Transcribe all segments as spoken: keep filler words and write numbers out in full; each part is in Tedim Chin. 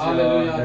Halleluya.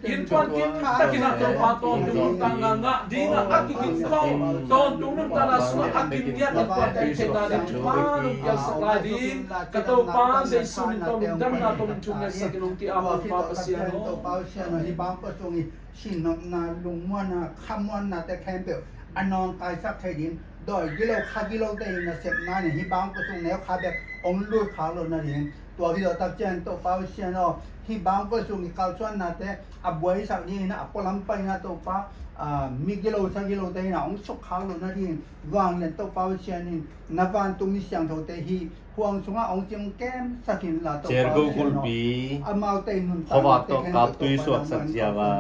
Innkuan kim takin a Topa tawntung nuntakna ngah dingin a kikin khawm, tawntung nuntakna sungah a kim ngiat innkuan kim theihna ding thupha nong piaksak lai ding ka Topa Jesu min tawh lungdamna tawh min thungetsak in hong ki-ap Topa Pasian aw. Topa Pasian aw, hih bang khuasung i sinnopna, lungmuanna, khamuannate khempeuh a nawngkaisak thei ding, dawi gilo kha gilote in nasepna in hih bang khuasung neu kha bek hong lut khak loh nading. Tua hi lo tak ciang Topa Pasian aw, hih bang khuasung i kalsuannate a buaisak dingin a pualam paina Topa, a, mi gilo sa gilote in a hong sukkhak loh nading vanglian Topa Pasian in na vantung mi siangthote hih huang sungah hong cing kemsak inla Topa Pasian aw. Jericho kulhpi amaute in nuntak khuavak tawh kaptui suaksak ziau a,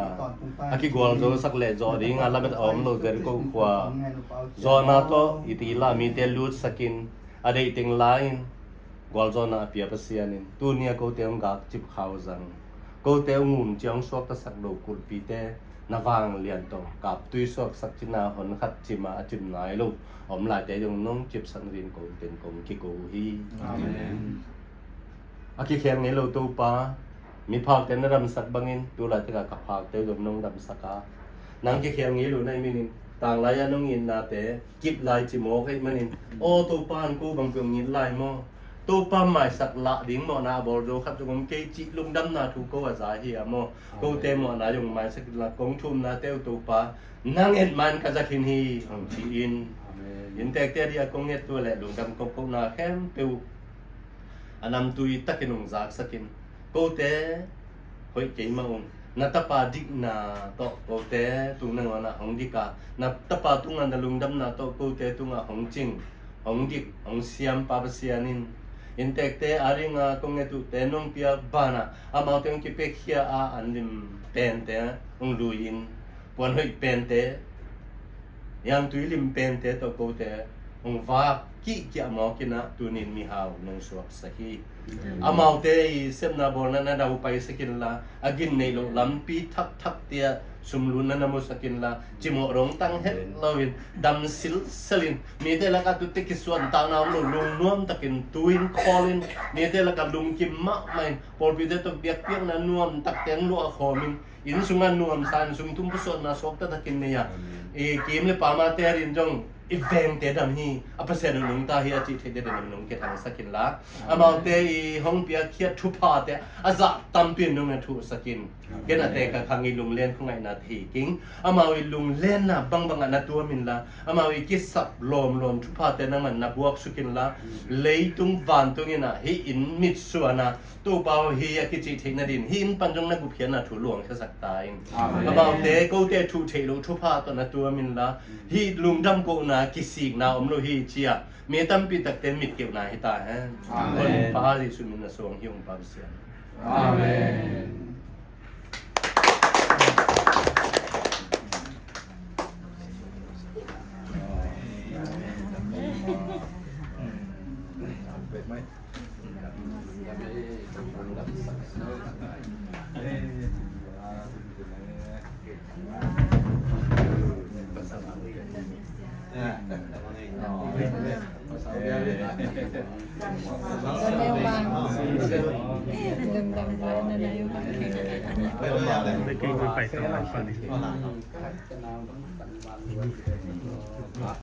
a kigualzosak leh zawh ding a lamet a om lo Jericho khua zawhna tawh i tila mite lutsak in a deih teng la-in gualzawhna a pia Pasian in tuni a kote hong gakcip kha uh zang, kote hong umcia hong suaktasak lo kulhpite na vanglian tawh kaptui suaksak cina hon khat cima a cim nai lo a om laite zong nong cipsak nading kote in kong kiko uh hi. Amen. A kikhel ngei lo Topa, miphakte na damsak bangin tu laitak a ka phakte zong nong damsak a, nang kikhel ngei lo na hih manin tanglai a nong itnate kip lai ci mawk ahih manin, aw Topa, an ko bang peuh ngit lai maw? Topa maisak lah ding mawhna a bawl zo khat zong om kei cih lungdamna thu ko a za hi a maw? Kote mawhna zong maisak lah kong thumnate uh Topa nang et man ka za khin hi hong ci in. Inntekte dih a kong ngettu leh lungdam kokkohna khempeuh a namtui takin hong zaksak in. Kote hoih kei mah ung. Na tapa dikna tawh kote tung nangawnah hong dik a, na tapa tungah na lungdamna tawh kote tungah hong cing, hong dik, hong siam Pa Pasian in. Inntekte a dinga kong ngetuhte nong piak banah amaute hong kipekkhia a, an lim pente hong lui in. Puan hoih pente, yangtui lim pente tawh kote hong vak kihkiah mawk inah tunin mihau nong suaksak hi. Amaute i sepna bawlna na dau paisak inla, a gin neih loh lampi thakthakte ah sumlunna na musak inla, cimawh dong tang het loin dam silsel in, mite lakah tute kisuantakna om lo lungnuam takin tu-in khawlin, mite lakah lungkim mahmah in pawlpite tawh biakpiakna nuam takte hong luah khawmin, inn sungah nuamsa in sungtum pusuanna suakta takin nei a, i kim le pamate a din zong i vengte dam hi, a Pasian uh nungta hi a cih theite dam nong kithangsak inla, amaute i hong piakkhiat thuphate a zah tampi in nong na thuhsak in. Ken a tekak hang i lunglen khuangaihna thei king, amau i lunglenna bangbangah na tuam inla, amau i kisap lawmlawm thuphate nangman na buaksuk inla, leitung vantung inah hih inn mitsuana Topa aw, hi a kicih theih nadin hih inn pan zong na gupkhiatna thu luangkhiasak ta in. Amaute kote thuh theih loh thupha tawh na tuam inla, hih lungdam kohna kisikna om lo hi ci-a mi tampi takte mitkeuhna hi ta hen. Amen. Pa Jesu min a suang hi ung Pa Pasian. Amen.